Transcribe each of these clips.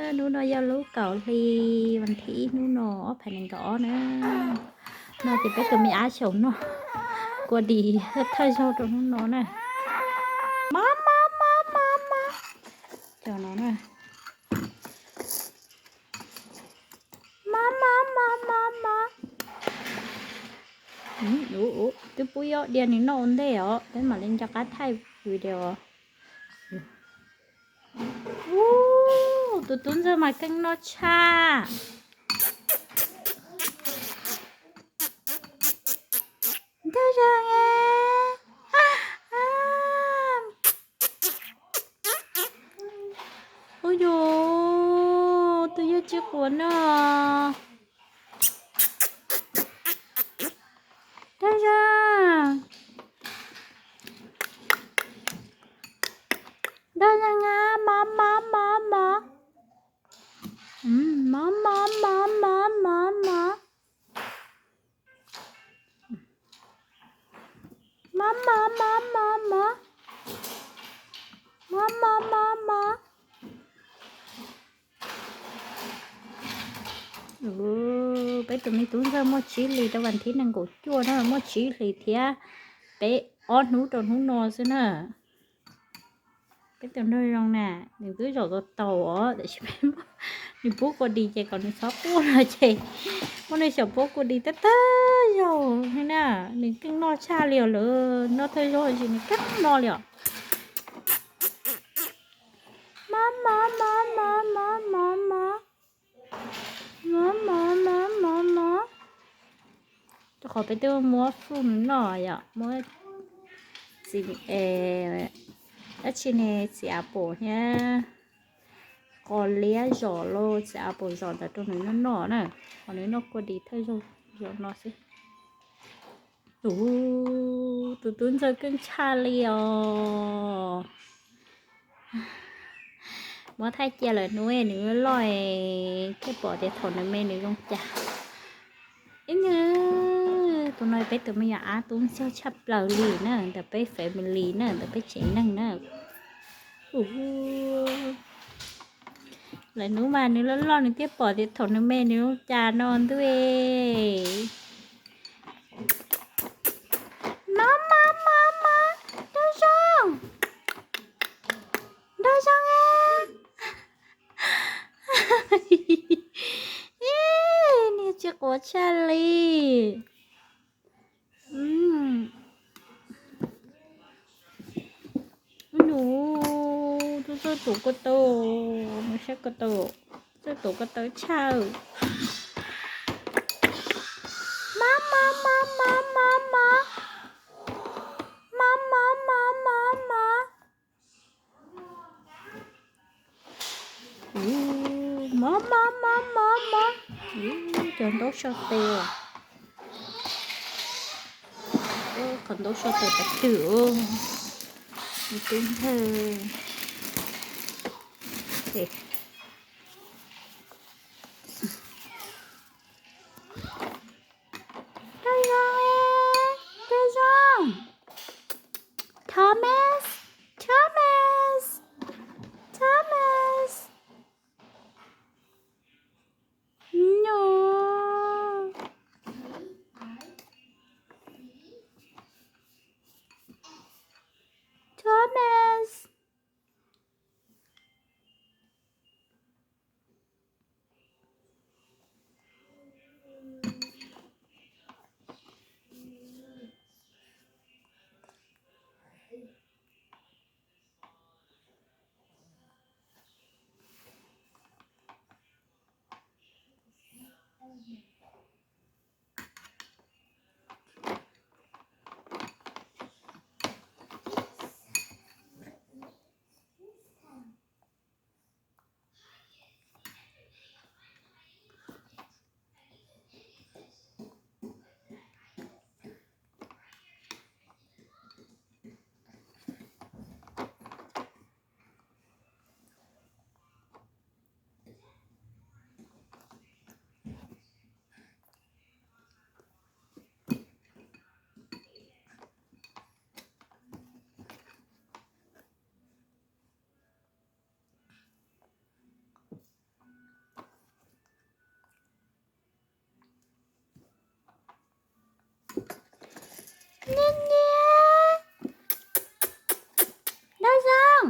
Hnub no yog lub kaum hli vas thib ib hnub no ob phav nees nkaum ob na. No ces peb tus me ab xyaum noj kua dis thawj zaug rau hnub no na. Mab mab mab mab mab. Cov no na. Mab mab mab mab mab. Ub, twb pub ib ob diav nws noj ua ntej os, peb mam li nco qab thaij video. Ub, tus tub ntxawg mas keej noj tshaj. Ntag zag. Ub yus, tus yawg tsis quav no. Dag zag. Dag zag nga, mov mov mov mov. Mov mov mov mov mov mov. Mov mov mov mov mov. Mov mov mov mov. Peb tus me tub ntxawg muaj tsib hlis rau vas thib nees nkaum cuaj na, muaj tsib hlis thiab peb ob hnub rau hnub no xwb na. Peb tus nraug zoo na, nws twb zaum tau tau os, tab sis peb, nws pub kua dis ces kom nws txhob quaj no ces muab nws xyaum pub kua dis tag tag zaug na, nws keej noj tshaj li os lawm, noj thawj zaug tab sis nws keej noj li os. Mov mov mov mov mov mov mov. Mov mov mov mov mov. Rau qhov peb twb muab fruit nws noj yom, muab txiv, dab tsi ne, txiv apple thiab qos liab zom los txiv apple zom ntawd rau nws noj noj na, qhov nws noj kua dis thawj zaug zaum no xwb. Tus, tus tub ntxawg keej tshaj li os. Muab thaij cia lawm hnub nws loj thiaj pom tias thaum nws me nws zoo cas. Ib nws, tus no peb tus me nyuam ab tub ntxawg tshaj plaws li na, ntawm peb family na, ntawm peb tsev neeg na. Lawm hnub mas nws loj loj nws thiaj pom tias thaum nws me nws zoo cas no ntuj. Mov mov mov mov, dag zoo, dag zoo. Niag tsis quav tshaj li. Nus, tub txawj tuav ko taw, nws saib ko taw, txawj tuav ko taw tshaj. Mov mov mov mov mov mov. Mov mov mov mov mov. Mov mov mov mov mov. Cov ntaub so tes. Qhov ntaub so tes tas twm. Tub ntxawg. Dag zoo, dag zoo. Thomas, Thomas, Thomas. No. Thomas. Nyiab nyiab. Nraug Zoo.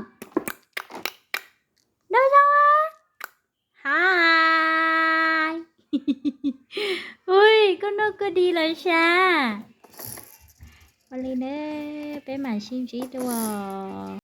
Nraug Zoo a. Hais. Ui, koj noj koj dig los sas. Ua li ne, peb mam sib ntsib dua.